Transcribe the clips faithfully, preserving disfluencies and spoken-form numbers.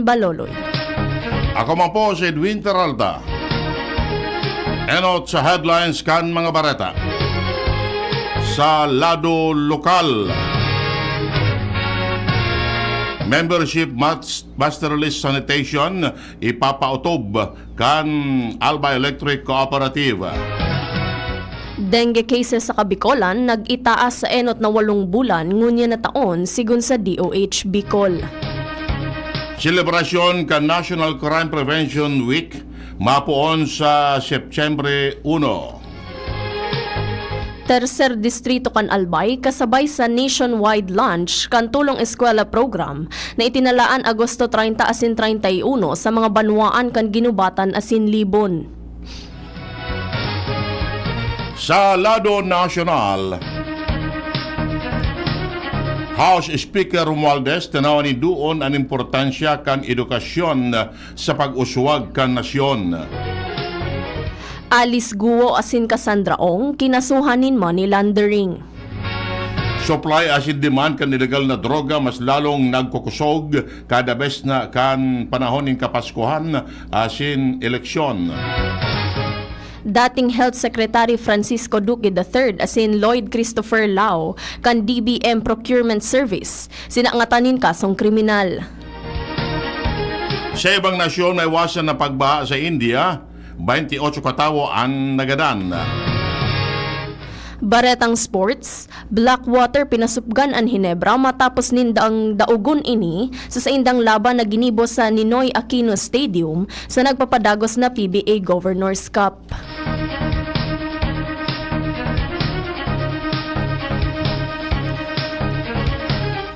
Baloloy. Ako man po si Edwin Peralta. Enot sa headlines kan mga bareta. Sa lado lokal, membership mas-, master list sanitation ipapautob kan Albay Electric Cooperative. Dengue cases sa Kabicolan nag-itaas sa enot na walong bulan ngunyan na taon, sigon sa D O H Bicol. Selebrasyon kan National Crime Prevention Week mapoon sa Setyembre uno. Tercer Distrito kan Albay kasabay sa nationwide launch kan Tulong Eskwela Program na itinalaan Agosto treinta asin treinta y uno sa mga banwaan kan Guinobatan asin Libon. Sa lado nasyonal, House Speaker Romualdez tinawan ni duon an importansya kan edukasyon sa pag-uswag kan nasyon. Alice Guo asin Cassandra Ong kinasuhan nin money laundering. Supply asin demand kan ilegal na droga mas lalong nagkukusog kada bes na kan panahon nin Kapaskuhan asin eleksyon. Dating Health Secretary Francisco Duque the third asin Lloyd Christopher Lao kan D B M Procurement Service sinangatan nin kasong kriminal. Sa ibang nasyon, maiwasan na pagbaha sa India, baynte otso katawo an nagadan. Baretang sports, Blackwater pinasupgan an Ginebra matapos nindang daogon ini sa saindang laban na ginibo sa Ninoy Aquino Stadium sa nagpapadagos na P B A Governors Cup.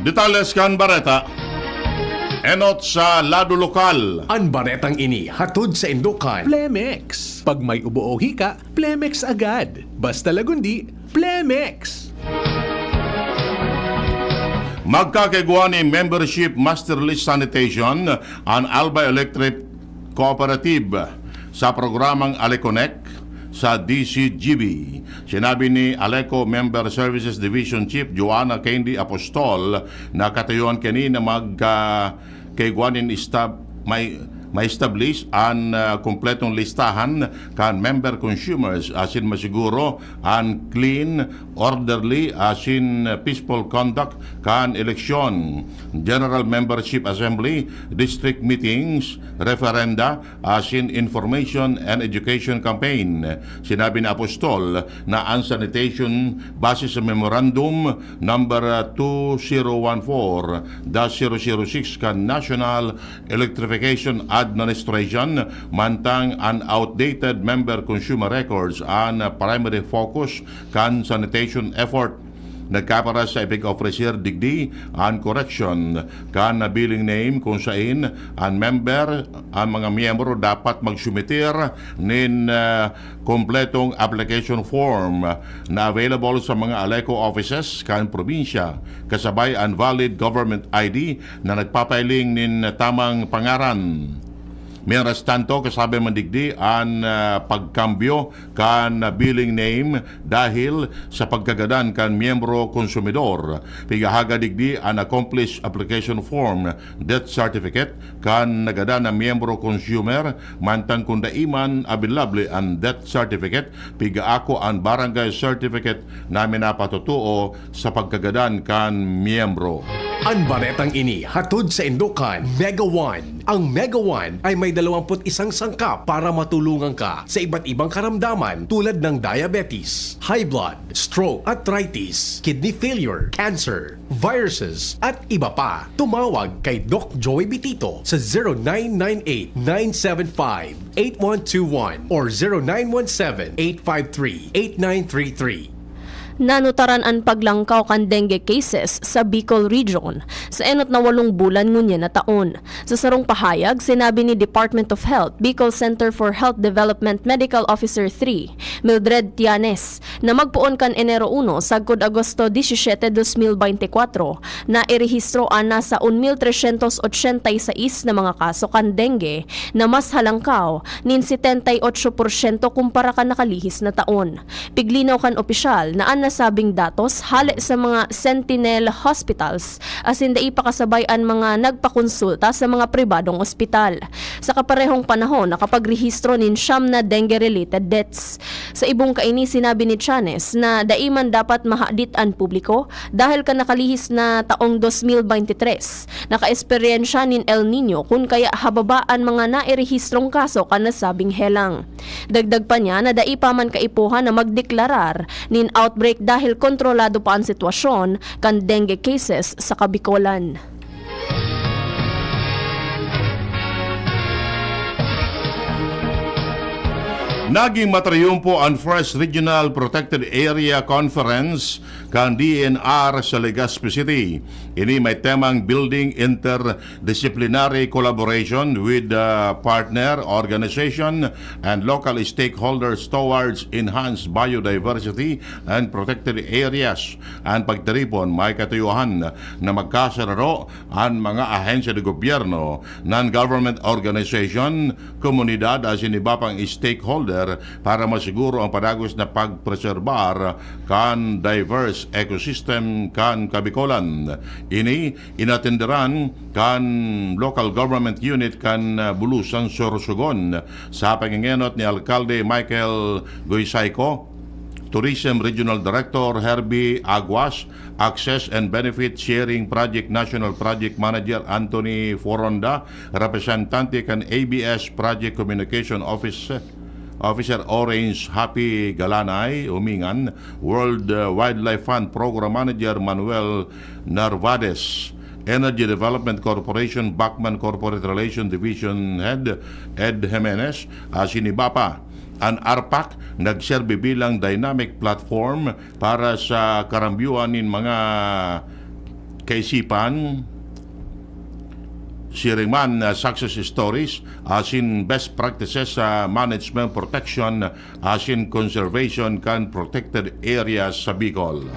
Detalles kan bareta. Enot sa lado lokal. An baretang ini hatod saindo kan Plemex. Pag may ubo o hika, Plemex agad. Basta Lagundi, Plemex! Magkakaigwa ni membership master list sanitation an Albay Electric Cooperative sa programang Aleconnect sa D C G B. Sinabi ni Aleco Member Services Division Chief Joanna Candy Apostol na katuyohan kini na magka kaigwa nin estab-, may, ma-establish an, ah, kompletong listahan kan member consumers asin masiguro an clean, orderly asin peaceful conduct kan eleksyon, general membership assembly, district meetings, referenda, asin information and education campaign. Sinabi ni Apostol na an sanitation base sa Memorandum Number two zero one four dash zero zero six kan National Electrification Administration, mantang an outdated member consumer records an primary focus kan sanitation effort. Nagkapares sa Epig Officer digdi an correction kan billing name, kun sain an member, an mga miyembro dapat magsumiter nin, ah, kompletong application form na available sa mga Aleco offices kan probinsya, kasabay an valid government I D na nagpapahiling nin tamang pangaran. Mientras tanto, kasabi man digdi an, ah, pagkambyo kan billing name dahil sa pagkagadan kan miyembro konsumidor. Pigahaga digdi an accomplished application form, death certificate, kan nagadan na miyembro consumer, mantang kun dai man available an death certificate, pigaako an barangay certificate na minapatotoo sa pagkagadan kan miyembro. An baretang ini hatod saindo kan Mega One. Ang Mega One ay may dalawampu't isang sangkap para matulungan ka sa iba't ibang karamdaman tulad ng diabetes, high blood, stroke, arthritis, kidney failure, cancer, viruses, at iba pa. Tumawag kay Doc Joey Bitito sa zero nine nine eight, nine seven five, eight one two one or zero nine one seven, eight five three, eight nine three three. Nanutaran an paglangkaw kan dengue cases sa Bicol Region sa enot na walong bulan ngunyan na taon. Sa sarong pahayag, sinabi ni Department of Health, Bicol Center for Health Development Medical Officer three, Mildred Tianes, na magpoon kan Enero uno sagkod Agosto disisiete, dos mil beintikwatro, nairehistro an nasa un mil tresyentos otsenta y seis na mga kaso kan dengue na mas halangkaw nin setenta y ocho porsyento kumpara kan nakalihis na taon. Piglinaw kan opisyal na an nasabing datos hale sa mga Sentinel Hospitals, asin dai pa kasabay an mga nagpakonsulta sa mga pribadong ospital. Sa kaparehong panahon, nakapagrehistro nin siyam na dengue-related deaths. Sa ibong kaini, sinabi ni Chanes na dai man dapat mahadit an publiko dahil kan nakalihis na taong dos mil bente-tres, nakaeksperyensya nin El Niño kun kaya hababa an mga nairehistrong kaso kan nasabing helang. Dagdag pa niya na dai pa man kaipuhan na magdeklarar nin outbreak dahil kontrolado pa an sitwasyon kan dengue cases sa Kabikolan. Naging matriyumpo an First Regional Protected Area Conference kan D N R sa Legazpi City. Ini may temang Building Interdisciplinary Collaboration with the Partner Organization and Local Stakeholders Towards Enhanced Biodiversity and Protected Areas. An pagtiripon may katuyohan na magkasararo an mga ahensya de gobyerno, non-government organization, komunidad asin iba pang stakeholder para masiguro ang padagos na pagpreserbar kan diverse ecosystem kan Kabikolan. Ini inatenderan kan Local Government Unit kan, ah, Bulusan, Sorsogon, sa pangengenot ni Alkalde Michael Goysaico, Tourism Regional Director Herbie Aguas, Access and Benefit Sharing Project National Project Manager Anthony Foronda, representante kan A B S Project Communication Office, Officer Orange Happy Galanay Umingan, World, uh, Wildlife Fund Program Manager Manuel Narvades, Energy Development Corporation, Bachmann Corporate Relation Division Head Ed Jimenez, asin iba pa. An ARPAC nagserbi bilang dynamic platform para sa karambyuan nin mga kaisipan, siring man, ah, success stories, asin best practices sa management, protection, asin conservation kan protected areas sa Bicol.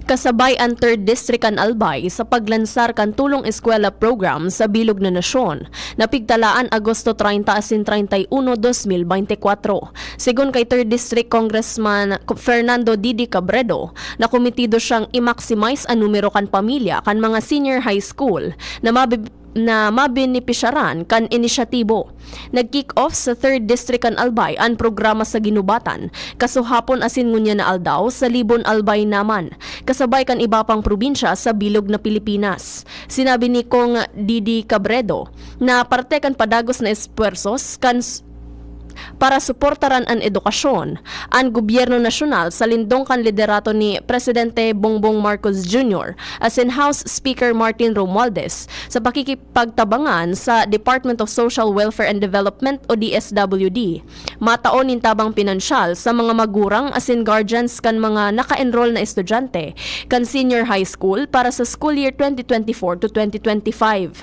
Kasabay an Third District kan Albay sa paglansar kan Tulong Eskwela Program sa bilog na nasyon, na pigtalaan Agosto treinta asin treinta y uno, dos mil bente kwatro. Segun kay Third District Congressman Fernando Didi Cabredo, na kometido siyang i-maximize an numero kan pamilya kan mga senior high school na mabi-, na mabenepisyaran kan inisyatibo. Nag-kick off sa Third District kan Albay an programa sa Guinobatan, kasuhapon asin ngunyan na aldaw sa Libon, Albay naman, kasabay kan iba pang probinsya sa bilog na Pilipinas. Sinabi ni Cong Didi Cabredo na parte kan padagos na espuwersos kan s-, para suportaran an edukasyon, an gobyerno nasyonal sa lindong kan liderato ni Presidente Bongbong Marcos Junior asin House Speaker Martin Romualdez sa pakikipagtabangan sa Department of Social Welfare and Development o D S W D. Matao nin tabang pinansyal sa mga magurang asin guardians kan mga naka-enroll na estudyante kan senior high school para sa school year twenty twenty-four to twenty twenty-five.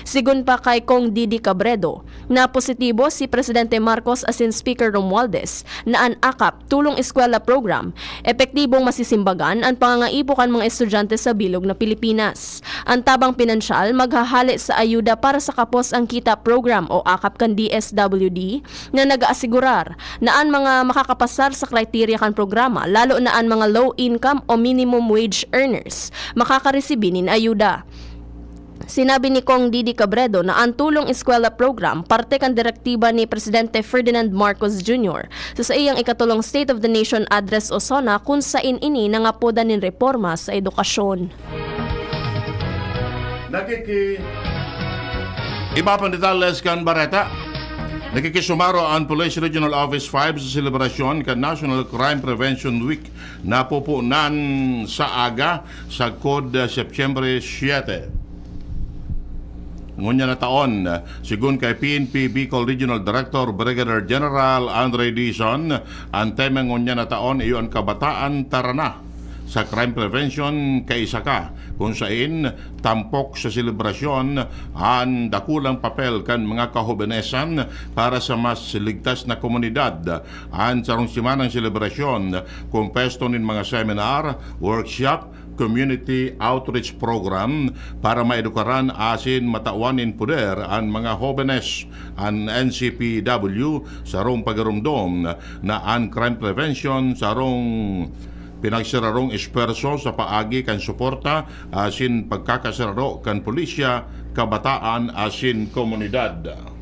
Segun pa kay Cong Didi Cabredo, na positibo si Presidente Marcos asin Speaker Romualdez na an akap Tulong Eskwela Program, epektibong masisimbagan an pangangaipo kan mga estudyante sa bilog na Pilipinas. An tabang pinansyal maghahale sa ayuda para sa Kapos ang Kita Program o akap kan D S W D na nag-aasigurar na an mga makakapasar sa kriterya kan programa, lalo na an mga low income o minimum wage earners, makakaresibi nin ayuda. Sinabi ni Cong Didi Cabredo na an Tulong Eskwela Program parte kan direktiba ni Presidente Ferdinand Marcos Junior sa saiyang ikatolong State of the Nation Address o SONA, kun sain ini nangapodan nin reporma sa edukasyon. Nakiki-, iba pang detalles kan bareta. Nakikisumaro an Police Regional Office five sa selebrasyon kan National Crime Prevention Week na pupunan sa aga sagkod, ah, Setyembre siyete. Ngunyan na taon, segun kay P N P Bicol Regional Director Brigadier General Andre Dizon, an tema ngunyan na taon iyo an Kabataan Tara Na sa Crime Prevention Kaisa Ka, kun sain tampok sa selebrasyon an dakulang papel kan mga kahobenesan para sa mas ligtas na komunidad. An sarong semanang selebrasyon, kompuesto nin mga seminar, workshop, Community Outreach Program para maedukaran asin matawan nin poder an mga hobenes. An N C P W sarong pagiromdom na an crime prevention sarong pinagsirarong espuwerso sa paagi kan suporta asin pagkakasiraro kan pulisya, kabataan asin komunidad.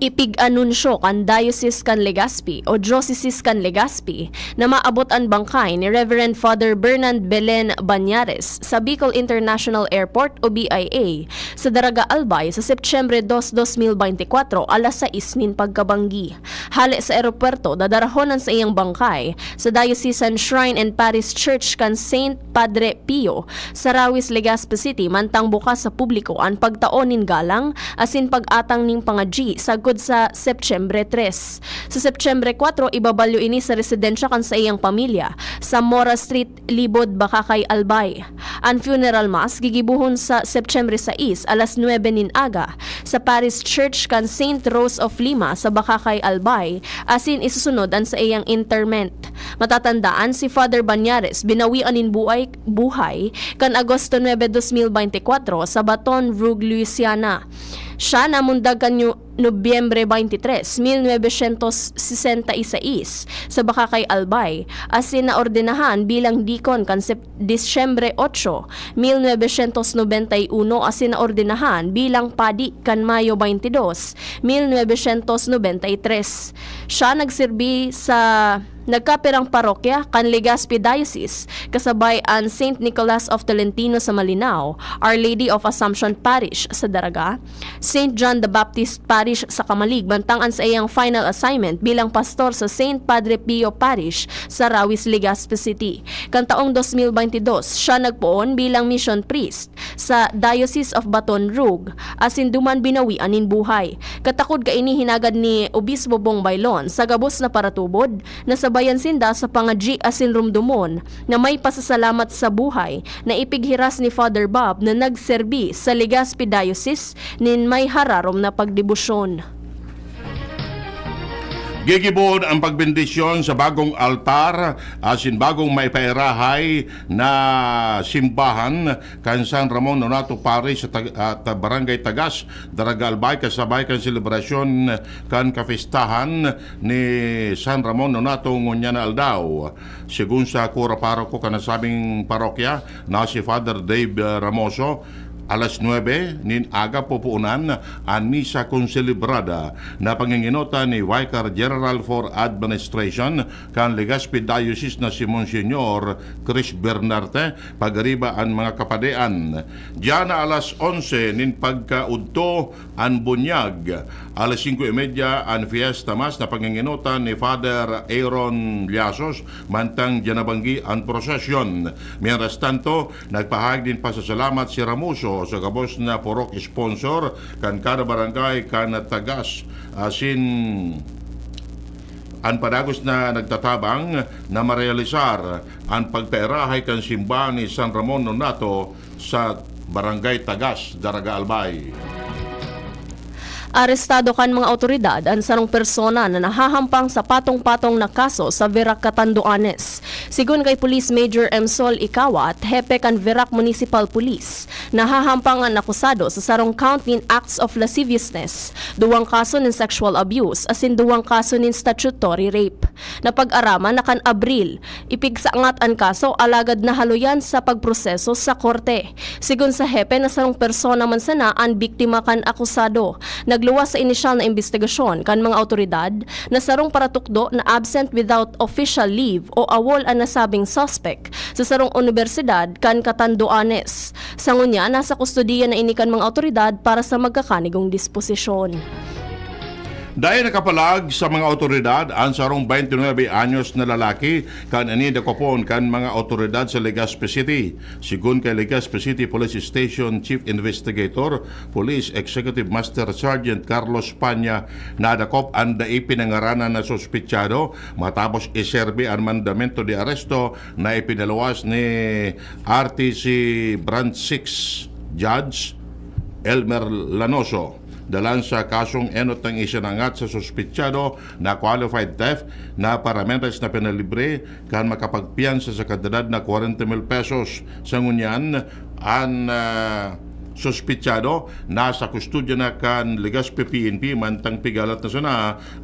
Ipig-anunsyo kan Diocese kan Legazpi o Dioceses kan Legazpi na maabot an bangkay ni Reverend Father Bernard Belen Bañares sa Bicol International Airport o B I A sa Daraga Albay sa Setyembre dos, dos mil beintikwatro, alas sais nin pagkabanggi. Hale sa eropuwerto, dadarahon an saiyang bangkay sa Diocesan Shrine and Parish Church kan Saint Padre Pio sa Rawis, Legazpi City, mantang bukas sa publiko an pagtao nin galang asin pag-atang nin pangadyi sagkod sa Setyembre tres. Sa Setyembre kwatro, ibabalyo ini sa residensya kan saiyang pamilya sa Mora Street, Libod, Bacacay, Albay. An funeral mass gigibohon sa Setyembre sais, alas nuebe nin aga, sa Parish Church kan Saint Rose of Lima sa Bacacay, Albay, asin isusunod an saiyang interment. Matatandaan, si Father Bañares binawian nin buhay, buhay kan Agosto nuebe, dos mil beintikwatro sa Baton Rouge, Louisiana. Siya namundag kan Nyo-, Nobyembre beintitres, mil nuebesyentos sesenta y seis, sa Bacacay, Albay, asin naordenahan bilang dikon kan Sep-, Disyembre otso, mil nuebesyentos nobenta y uno, asin naordenahan bilang padi kan Mayo beintidos, mil nuebesyentos nobenta y tres. Siya nagserbi sa nagkapirang parokya kan Legazpi Diocese, kasabay an Saint Nicholas of Tolentino sa Malinao, Our Lady of Assumption Parish sa Daraga, Saint John the Baptist Parish sa Camalig, mantang an saiyang final assignment bilang pastor sa Saint Padre Pio Parish sa Rawis, Legazpi City. Kan taong dos mil beintidos, siya nagpoon bilang mission priest sa Diocese of Baton Rouge, asin duman binawian nin buhay. Katakod kaini hinagad ni Obispo Bong Baylon sa gabos na paratubod, nasabayan sinda sa pangadyi asin romdomon na may pasasalamat sa buhay na ipighiras ni Father Bob na nagserbi sa Legazpi Diocese nin may hararom na pagdebosyon. Gigibohon ang pagbendisyon sa bagong altar asin bagong maipairahay na simbahan kan San Ramon Nonato Parish sa Tag-, at Barangay Tagas, Daraga Albay, kasabay kan selebrasyon kan kapistahan ni San Ramon Nonato ngunyan na aldaw. Segun sa kura paroko kan nasabing parokya na si Father Dave, eh, Ramoso, alas nuebe nin aga pupuonan an misa konselebrada na panginginotan ni Vicar General for Administration kan Legazpi Diocese na si Monsignor Chris Bernarte, pag-ariba an mga kapadean. Diyan na alas onse nin pagkaudto an bunyag. Alas singko y media an fiesta mass na panginginotan ni Father Aaron Llasos, mantang diyan nabanggi an prosesyon. Mientras tanto, nagpahayag nin pasasalamat si Ramoso sa gabos na purok sponsor kan kada barangay kan Tagas, asin an padagos na nagtatabang na marealisar an pagpairahay kan simbahan ni San Ramon Nonato sa Barangay Tagas, Daraga Albay. Arestado kan mga awtoridad an sarong persona na nahahampang sa patong-patong na kaso sa Virac, Catanduanes. Sigon kay Police Major M Sol Ikawat, hepe kan Virac Municipal Police, nahahampang an akusado sa sarong count nin acts of lasciviousness, duwang kaso nin sexual abuse, asin duwang kaso nin statutory rape. Napag-araman na kan Abril, ipigsangat an kaso, alagad nahaluyan sa pagproseso sa korte. Sigon sa hepe na sarong persona man sana an biktima kan akusado. Nagluwas sa inisyal na imbestigasyon kan mga awtoridad na sarong paratukdo na absent without official leave o AWOL an nasabing suspek sa sarong unibersidad kan Catanduanes. Sa ngunyan, nasa kustodiya na ini kan mga awtoridad para sa magkakanigong disposisyon. Dai nakapalag sa mga awtoridad an sarong twenty-nine anyos na lalaki kan ini dakopon kan mga awtoridad sa Legazpi City. Sigon kay Legazpi City Police Station Chief Investigator, Police Executive Master Sergeant Carlos Panya, nadakop an dai pinangaranan na suspetsado matapos iserbi an mandamento de aresto na ipinaluwas ni R T C Branch six Judge Elmer Lanoso. Dalan sa kasong enot ang isinangat sa suspitsado na qualified theft na paramentas na pinalibre kan makapagpiyansa sa kantidad na kwarenta mil pesos. Sa ngunyan, an, ah, suspitsado nasa kustodya na kan Legazpi P N P, mantang pigalat na sana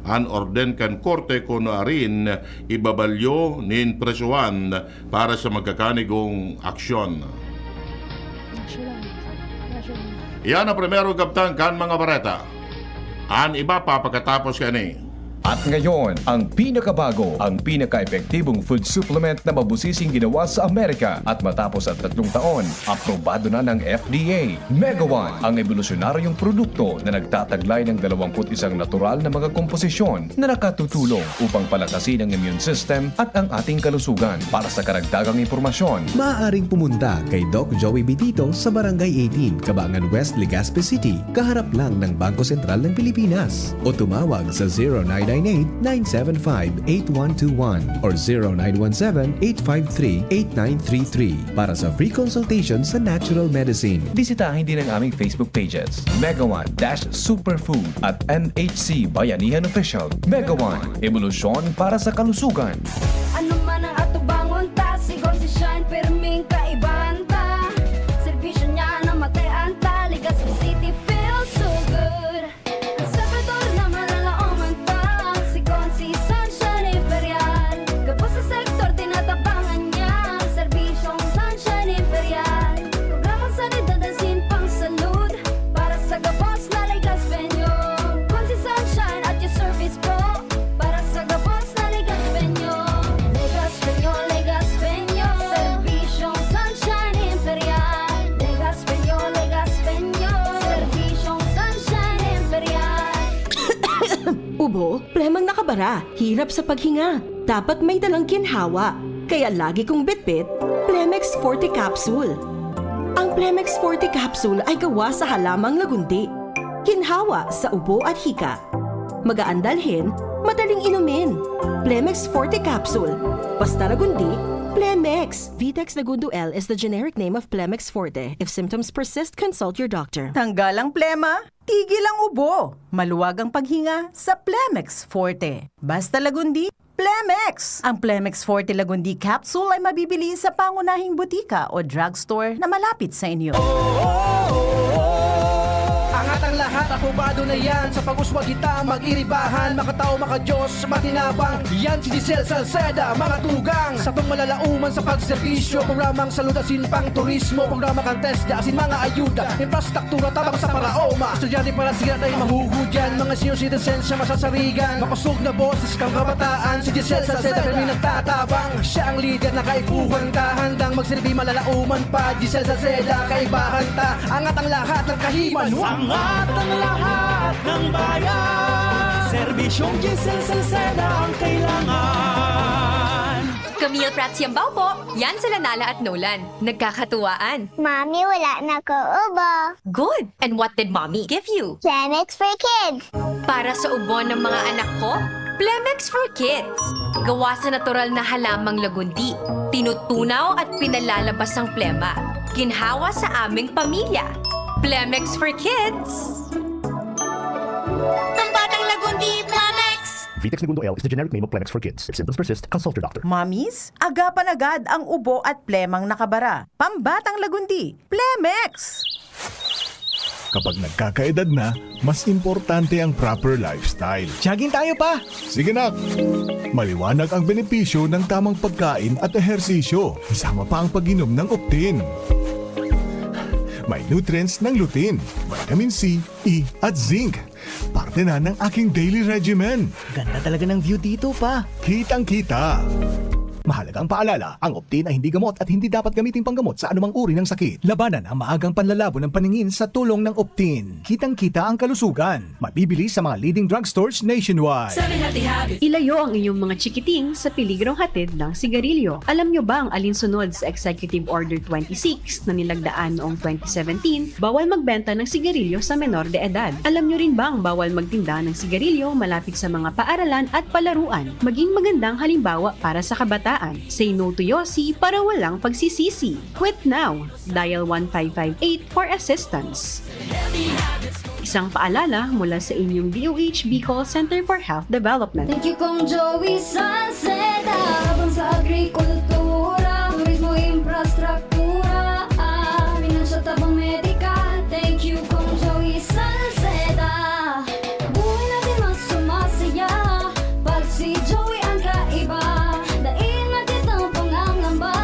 an orden kan korte kun arin ibabalyo nin presohan para sa magkakanigong aksyon. Yan ang primero kabtang kan mga bareta. An iba pa pagkatapos kani. At ngayon, ang pinakabago, ang pinaka-epektibong food supplement na mabusising ginawa sa Amerika at matapos ang tatlong taon, aprobado na ng F D A. Mega One, ang ebolusyonaryong produkto na nagtataglay ng dalawampu't isang natural na mga komposisyon na nakatutulong upang palakasin ang immune system at ang ating kalusugan. Para sa karagdagang impormasyon, maaaring pumunta kay Doc Joey Bitito sa Barangay eighteen, Kabangan West, Legazpi City, kaharap lang ng Bangko Sentral ng Pilipinas. O tumawag sa zero nine nine eight, nine seven five, eight one two one or zero nine one seven, eight five three, eight nine three three para sa free consultation sa natural medicine. Bisitahin din ang aming Facebook pages, Mega One dash Superfood at M H C Bayanihan Official. Mega One, ebolusyon para sa kalusugan. Ano man ang atubangon ta, si Gonzi Shine, pirming kaibahan ta. Serbisyo niya na matean ta, Legazpi City feels so good. Ang Salvador na malalaoman ta, si Gonzi Sunshine Imperial. Gabos sa sektor, tinatabangan niya, serbisyong Sunshine Imperial. Programang sanidad asin pangsalud, para sa gabos na Legazpeño. Gonzi Sunshine at your service po, para sa gabos na Legazpeño. Legazpeño, Legazpeño, serbisyong Sunshine Imperial. Legazpeño, Legazpeño, serbisyong Sunshine Imperial. Ubo, plemang nakabara, hirap sa paghinga. Dapat may dalang ginhawa. Kaya lagi kong bitbit, Plemex Forte Capsule. Ang Plemex Forte Capsule ay gawa sa halamang lagundi. Ginhawa sa ubo at hika. Magaan dalhin, madaling inumin. Plemex Forte Capsule. Basta Lagundi, Plemex. Vitex Lagundo L is the generic name of Plemex Forte. If symptoms persist, consult your doctor. Tanggal ang plema, tigil ang ubo. Maluwag ang paghinga sa Plemex Forte. Basta Lagundi, Plemex! Ang Plemex Forte Lagundi Capsule ay mabibili sa pangunahing butika o drugstore na malapit sa inyo. Angat ang lahat, aprobado na yan. Sa pag-uswag kita, mag-iribahan, makatao, makadiyos, matinabang. Yan si Giselle Salceda, mga tugang. Satong malalauman sa pagserbisyo, programang salud asin pang turismo, programa kan TESDA asin mga ayuda, infrastruktura tabang sa paraoma, estudyante para siya tayo mahuhudyan, mga senior citizens siya masasarigan, makosog na boses kang kabataan, si Giselle Salceda, kami nagtatabang, siya ang lider na kaipuhan ta, handang magsilbi malalauman pa, Giselle Salceda, kaibahan ta, angat ang lahat ng kahiman. Angat ang lahat ng bayan, serbisyong Giselle Salceda ang kailangan. Camille Prats Yambao po. Yan sila Nala at Nolan. Nagkakatuwaan. Mami, wala na ko ubo. Good! And what did Mommy give you? Plemex for Kids. Para sa ubo ng mga anak ko, Plemex for Kids. Gawa sa natural na halamang lagundi. Tinutunaw at pinalalabas ang plema. Ginhawa sa aming pamilya. Plemex for Kids. Pambatang Lagundi, Plemex! Vitex Negundo L is the generic name of Plemex for Kids. If symptoms persist, consult your doctor. Mommies, agapan agad ang ubo at plemang nakabara. Pambatang Lagundi, Plemex! Kapag nagkakaedad na, mas importante ang proper lifestyle. Jogging tayo, Pa! Sige, nak! Maliwanag ang benepisyo ng tamang pagkain at ehersisyo, kasama pa ang pag-inom ng Optin. May nutrients ng lutein, vitamin C, E at zinc. Parte na ng aking daily regimen. Ganda talaga ng view dito, Pa. Kitang-kita. Mahalagang paalala, ang Optin ay hindi gamot at hindi dapat gamiting panggamot sa anumang uri ng sakit. Labanan ang maagang panlalabo ng paningin sa tulong ng Optin. Kitang-kita ang kalusugan. Mabibili sa mga leading drugstores nationwide. Seven Healthy Habits. Ilayo ang inyong mga chikiting sa peligrong hatid ng sigarilyo. Alam nyo ba ang alinsunod sa Executive Order twenty-six na nilagdaan noong twenty seventeen? Bawal magbenta ng sigarilyo sa menor de edad. Alam nyo rin bang bawal magtinda ng sigarilyo malapit sa mga paaralan at palaruan? Maging magandang halimbawa para sa kabataan. Say no to Yossi para walang pagsisisi. Quit now. Dial one five five eight for assistance. Isang paalala mula sa inyong D O H Bicol Center for Health Development. Thank you, Kong Joey Salceda. Laban sa agrikultura, turismo, infrastruktura, ah, financial tabang medikal. Thank you, Kong Joey Salceda. Buhay natin mas sumasaya pag si Joey ang kaiba. Dai na kitang pangangamba,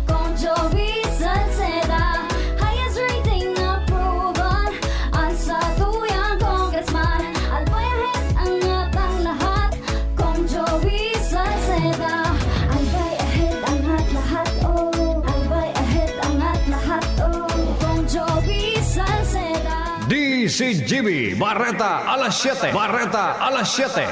Kong Joey Salceda. Highest rating na proven, ang satuyang congressman. Albay ahead, angat ang lahat, Kong Joey Salceda. Albay ahead, angat lahat, oh. Albay ahead, angat lahat, oh. Kong Joey Salceda. D C G B, Bareta alas siyete. Bareta alas siyete.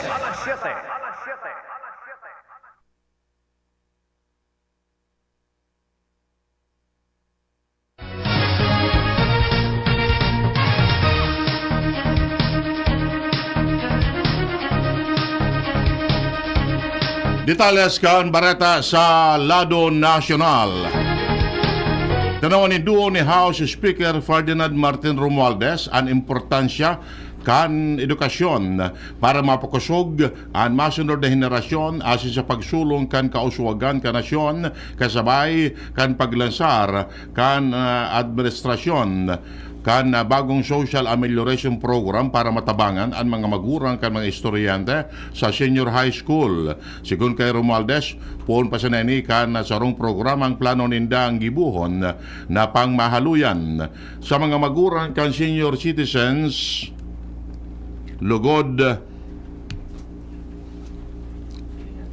Detalles kan bareta sa lado nasyonal. Tanawan nin duo ni House Speaker Ferdinand Martin Romualdez an importansya kan edukasyon para mapakosog an masunod na henerasyon asin sa pagsulong kan kauswagan kan nasyon kasabay kan paglansar kan, ah, administrasyon kan, ah, bagong social amelioration program para matabangan an mga magurang kan mga estudyante sa senior high school. Sigon kay Romualdez, poon pa sana ini kan, ah, sarong programang plano nindang gibohon na pangmahaluyan sa mga magurang kan senior citizens, lugod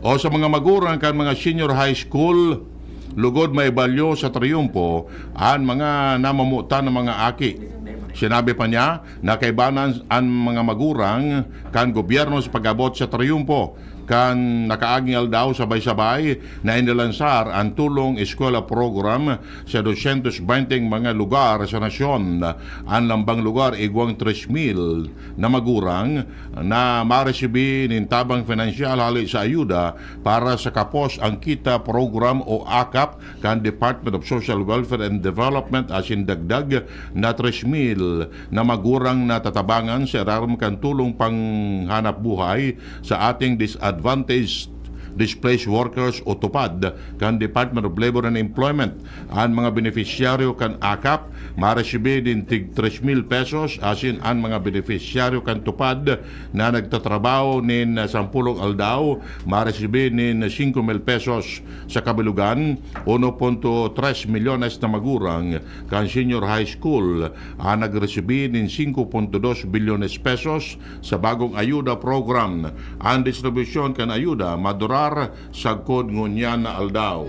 o sa mga magurang kan mga senior high school, lugod maibalyo sa Triunfo an mga namamotan na mga aki. Sinabi pa niya na kaibanan an mga magurang kan gobyerno sa pag-abot sa Triunfo kan nakaaging aldaw, sabay-sabay na inalansar an Tulong Eskwela Program sa dosyentos benteng mga lugar sa nasyon. An lambang lugar, igwang tres mil na magurang na maresibi nin tabang finansyal hale sa ayuda para sa Kapos ang Kita program o akap kan Department of Social Welfare and Development asin dagdag na tres mil na magurang na tatabangan sa irarom kan Tulong Panghanapbuhay sa Ating Disadvantaged Displaced Workers o TUPAD kan Department of Labor and Employment. An mga benepisyaryo kan akap maresibi nin tig tres mil pesos, asin an mga benepisyaryo kan TUPAD na nagtatrabaho nin sampolong aldaw maresibi nin singko mil pesos. Sa kabilugan, uno punto tres milyones na magurang kan senior high school an nagresibi nin singko punto dos bilyones pesos sa bagong ayuda program. An distribusyon kan ayuda madurar sagkod ngunyan na aldaw.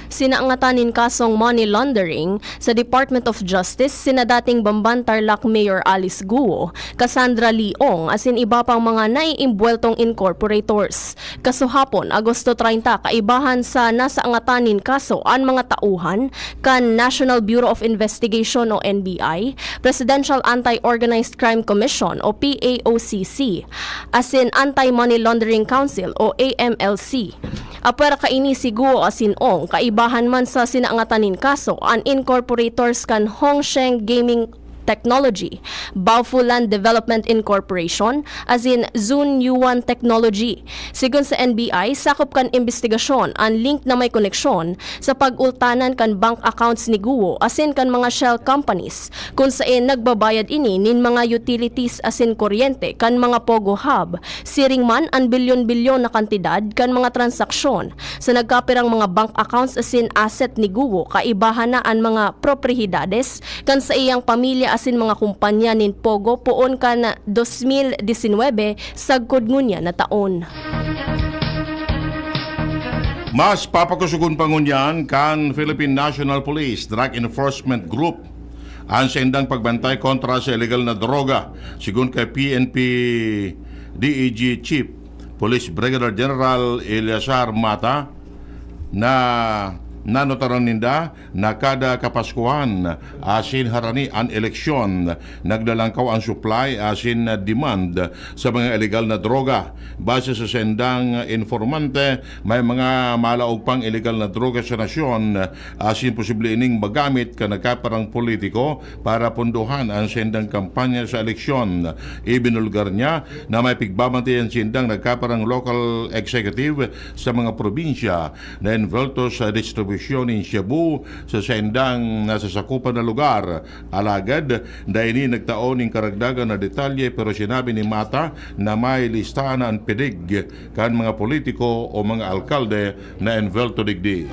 Sinangatan nin kasong money laundering sa Department of Justice sina dating Bamban Tarlac Mayor Alice Guo, Cassandra Lee Ong asin iba pang mga naiimbweltong incorporators. Kasuhapon, Agosto treinta, kaibahan sa nasaangatan nin kaso an mga tauhan kan National Bureau of Investigation o N B I, Presidential Anti-Organized Crime Commission o P A O C C, asin Anti-Money Laundering Council o A M L C. Apwera kaini si Guo asin Ong, kaibahan man sa sinaangatan nin kaso an incorporators kan Hongsheng Gaming Technology, Baofu Land Development Incorporation, asin Zun Yuan Technology. Sigon sa N B I, sakop kan imbestigasyon an link na may koneksyon sa pag-ultanan kan bank accounts ni Guo asin kan mga shell companies, kun saen nagbabayad ini nin mga utilities asin kuryente kan mga Pogo Hub. Siring man an bilyon-bilyon na kantidad kan mga transaksyon sa nagkapirang mga bank accounts asin asset ni Guo, kaibahan na an mga propriyedades kan saiyang pamilya asin mga kumpanya nin Pogo poon kan dos mil disinwebe sagkod ngunyan na taon. Mas papakusugon pa ngunyan kan Philippine National Police Drug Enforcement Group an saindang pagbantay kontra sa illegal na droga, sigon kay P N P D E G Chief Police Brigadier General Eleazar Mata, na Nanotaran ninda na kada Kapaskuhan asin harani an eleksyon, naglalangkaw an supply asin demand sa mga iligal na droga. Base sa sendang informante, may mga malaog pang iligal na droga sa nasyon asin posible ining magamit kan nagkaparang politiko para pondohan an sendang kampanya sa eleksyon. Ibinulgar niya na may pigbabantayan sindang nagkaparang local executive sa mga probinsya na envolto sa distribusyon nin shabu sa saindang nasasakupan na lugar. Alagad, dai ini nagtao nin karagdagan na detalye, pero sinabi ni Mata na may listahan na an pedig kan mga politiko o mga alkalde na envolto digdi.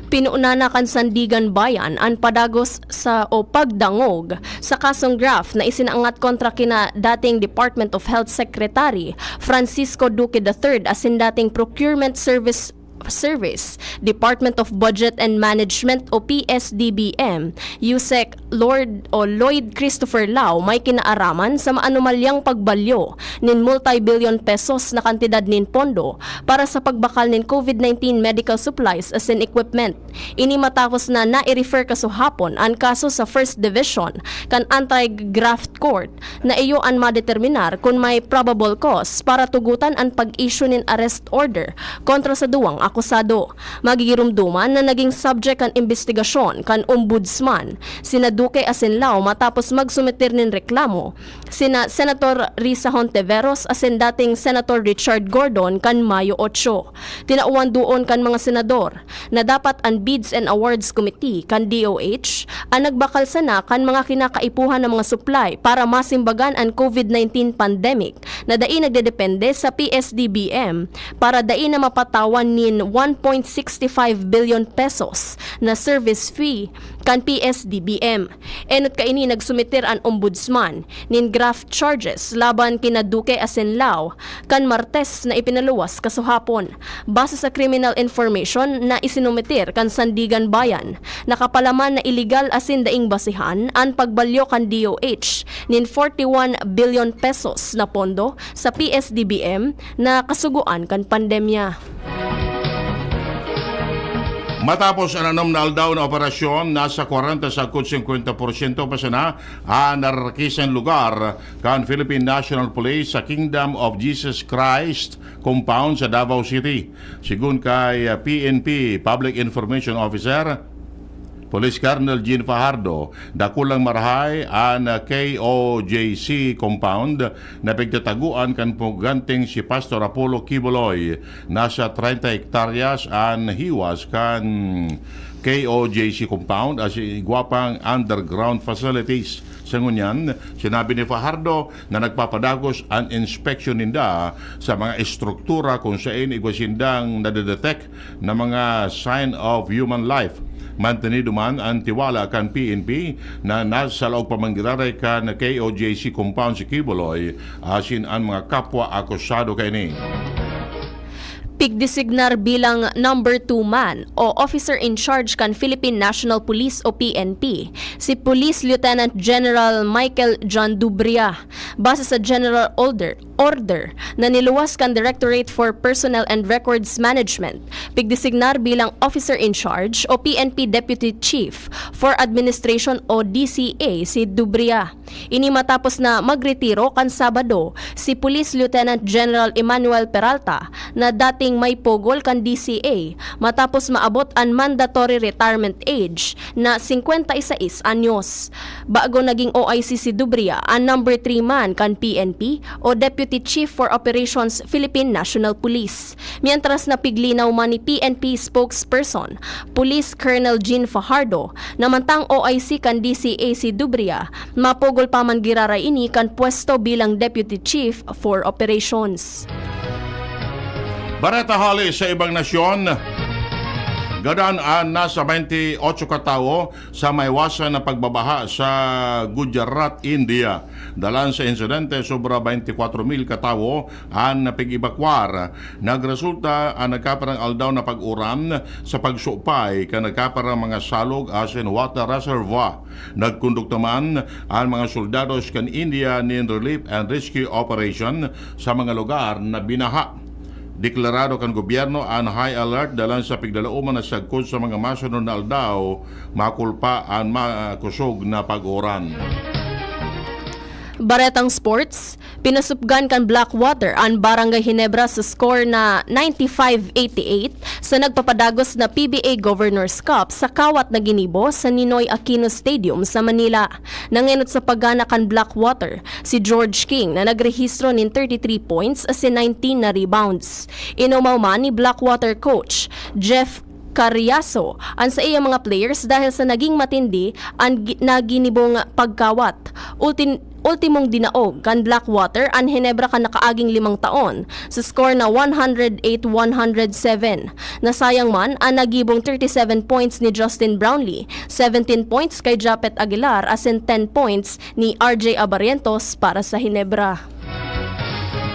Pinunana kan Sandigan Bayan an padagos sa o pagdangog sa kasong graft na isinangat kontra kina dating Department of Health Secretary Francisco Duque the third asin dating Procurement Service Service, Department of Budget and Management o P S D B M, USEC Lord o Lloyd Christopher Lau may kinaaraman sa maanomalyang pagbalyo nin multi-billion pesos na kantidad nin pondo para sa pagbakal nin COVID nineteen medical supplies asin equipment. Ini matapos na nai-refer kasuhapon an kaso sa First Division kan Anti-Graft Court na iyo an madeterminar kun may probable cause para tugutan an pag-issue nin arrest order kontra sa duwang akusado. Magigiromdoman na naging subject kan imbestigasyon kan Ombudsman sina Duque asin Lau matapos magsumeter nin reklamo sina Senator Risa Hontiveros asin dating Senator Richard Gordon kan Mayo otso. Tinawan duon kan mga senador na dapat an Bids and Awards Committee kan D O H an nagbakal sana kan mga kinakaipuhan na mga supply para masimbagan an COVID nineteen pandemic na dai nagdedepende sa P S D B M para dai na mapatawan nin one point sixty five billion pesos na service fee kan P S D B M. Enot kaini nagsumeter an Ombudsman nin graft charges laban kina Duque asin Lau kan Martes na ipinaluwas kasuhapon. Base sa criminal information na isinumeter kan Sandigan Bayan, nakapalaman na iligal asin daing basihan an pagbalyo kan D O H nin forty-one billion pesos na pondo sa P S D B M na kasugoan kan pandemya. Matapos an anom na aldaw na operasyon, nasa kwarenta sagkod singkwenta porsyento pa sana an nararakisan lugar kan Philippine National Police sa Kingdom of Jesus Christ Compound sa Davao City. Sigon kay, ah, P N P Public Information Officer, Police Colonel Jean Fajardo, dakulang marahay an, ah, K O J C compound na pigtataguan kan puganting si Pastor Apollo Quiboloy. Nasa treinta hektaryas an hiwas kan K O J C compound asin igwa pang underground facilities. Sa ngunyan, sinabi ni Fajardo na nagpapadagos an inspeksyon ninda sa mga estruktura kung saen igwa sindang nadedetect na mga sign of human life. Mantenido man an tiwala kan P N P na nasa laog pa man giraray kan K O J C compound si Quiboloy asin an mga kapwa akusado kaini. Pigdesignar bilang number two man o officer in charge kan Philippine National Police o P N P si Police Lieutenant General Michael John Dubria base sa General Order order na niluwas kan Directorate for Personnel and Records Management. Pigdesignar bilang Officer in Charge o P N P Deputy Chief for Administration o D C A si Dubria. Ini matapos na magretiro kan Sabado si Police Lieutenant General Emmanuel Peralta na dating may pugol kan D C A matapos maabot an mandatory retirement age na singkwenta y seis anyos. Bago naging O I C si Dubria, an number three man kan P N P o Deputy Chief for Operations Philippine National Police. Mientras na piglinaw man ni P N P spokesperson, Police Colonel Jean Fajardo, na mantang O I C kan D C A si Dubria, mapugol pa man giraray ini kan pwesto bilang Deputy Chief for Operations. Bareta hali sa ibang nasyon, gadan an nasa twenty-eight ka tawo sa maiwasan na pagbabaha sa Gujarat, India. Dalan sa insidente, sobra twenty-four mil ka tawo an napig-ebakwar. Nagresulta an nagkaparang aldaw na pag-uran sa pagsupay kan nagkaparang mga salog asin water reservoir. Nagkondukta man an mga soldados kan India nin relief and rescue operation sa mga lugar na binaha. Deklarado kan gobyerno an high alert dalan sa piglalauman na sagkod sa mga masunod na aldaw, makulpa an makusog na pag-uran. Baretang sports, pinasupgan kan Blackwater an Barangay Ginebra sa score na ninety-five eighty-eight sa nagpapadagos na P B A Governor's Cup sa kawat na ginibo sa Ninoy Aquino Stadium sa Manila. Nangenot sa pagana kan Blackwater si George King na nagrehistro nin thirty-three points asin nineteen na rebounds. Inumaw man ni Blackwater coach Jeff Carriazo an saiyang mga players dahil sa naging matindi an gi-, na ginibong pagkawat. Ultin-, ultimong dinaog kan Blackwater an Ginebra kan nakaaging limang taon sa score na one hundred eight one hundred seven. Nasayang man an nagibong thirty-seven points ni Justin Brownlee, seventeen points kay Japet Aguilar asin ten points ni R J Abarientos para sa Ginebra.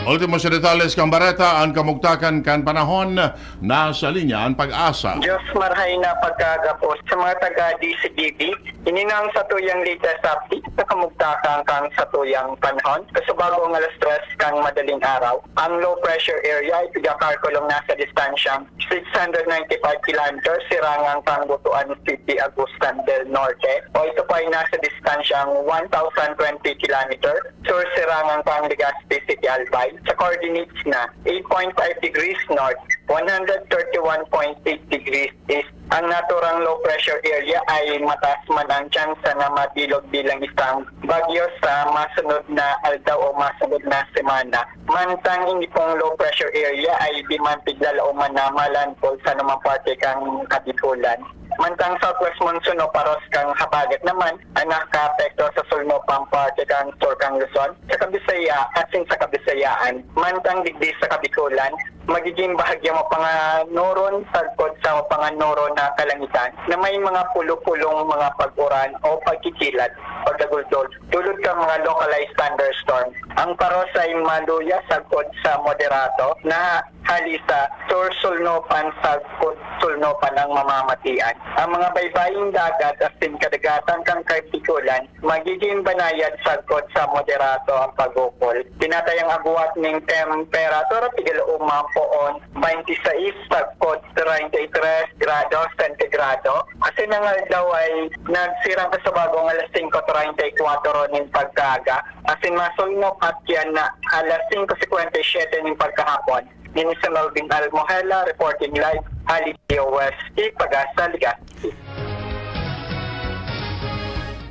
Ultimo sa detalles kan bareta, an kamugtakan kan panahon. Nasa linya an Pag-asa. Diyos, marhay na pagkagapo sa mga taga D C G B. Ini na ang satuyang latest update sa kamugtakan kan satuyang panahon. Kasubago ang alas tres kan madaling araw, ang low pressure area ay pigakarkulong nasa distansyang six hundred ninety-five kilometers sirangan kan Butuan City, Agusan del Norte, o ito pa ay nasa distansyang one thousand twenty kilometer sur sirangan kan Legazpi City, Albay, sa coordinates na eight point five degrees north, one hundred thirty-one point eight degrees east. Ang naturang low pressure area ay mataas man ang tsansa na mabilog bilang isang bagyo sa masunod na aldaw o masunod na semana. Mantang ini pong low pressure area ay di man piglalauman na malandfall sa anumang parte kan Kabikulan. Mantang southwest monsoon o paros kan habagat naman ang nakaapekto sa sulnopang parte kan sur kan Luzon, sa Kabisaya-, asin sa Kabisayaan. Mantang digdi sa Kabikulan, magiging bahagya mapanganoron sagkod sa mapanganoron na kalangitan na may mga pulo-pulong mga pag-uran o pagkikilad, pagdagultol, dulot kan mga localized thunderstorm. Ang paros ay maluya sagkod sa moderato na hali sa sur-sulnopan sagkod sulnopan ang mamamatian. Ang mga baybaying dagat asin kadagatan kan Kabikulan magigin banayad sagkod sa moderato ang pag-ukol. Tinatayang agwat nin temperatura pigalauma poon twenty-six sagkod treinta y tres grado sentigrado. Asin ang aldaw ay nagsirang kasubago alas singko treinta y kwatro nin pagkaaga. Asin masulnop at yan na alas singko singkwenta y siyete nin pagkahapon. Ini si Melvin Almohela, reporting live, hali sa West, Pag-asa, Legazpi.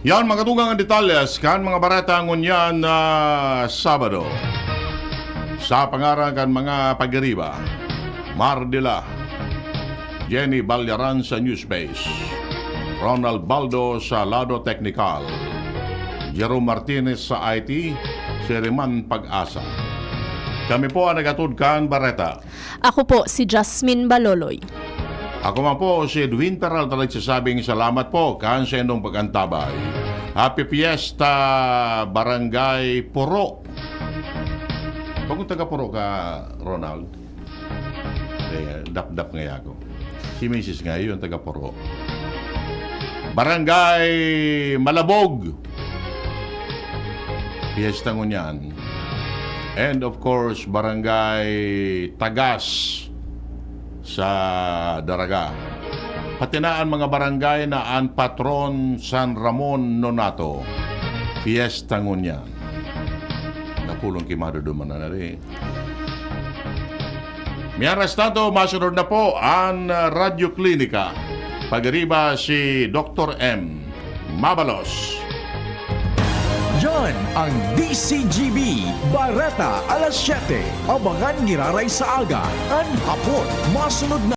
Yan, mga tugang, ang detalles kan mga bareta ngunyan na Sabado. Sa pangaran kan mga pagiriba, Mar de la, Jenny Balyaran sa Newspace, Ronald Baldo sa lado teknikal, Jerome Martinez sa I T, si Riman Pag-asa. Kami po ang naghatod kan bareta. Ako po si Jasmine Baloloy. Ako man po si Edwin Peralta, nagsasabing salamat po kan sa inyong pag-antabay. Happy Fiesta, Barangay Puro. Bagong taga Puro ka, Ronald? Eh, dapdap nga ako. Si Misis nga, yun, taga Puro. Barangay Malabog. Fiesta ngunyan. And of course, Barangay Tagas sa Daraga. Pati na ang mga barangay na an patron San Ramon Nonato. Fiesta ngunyan. Napulong ki maduduman na rin. Mientras tanto, masunod na po an, ah, Radyo Klinika. Pagariba si Doktor M. Mabalos. Yan ang D C G B, Bareta alas siyete. Abangan giraray sa aga, an hapon. Masunod na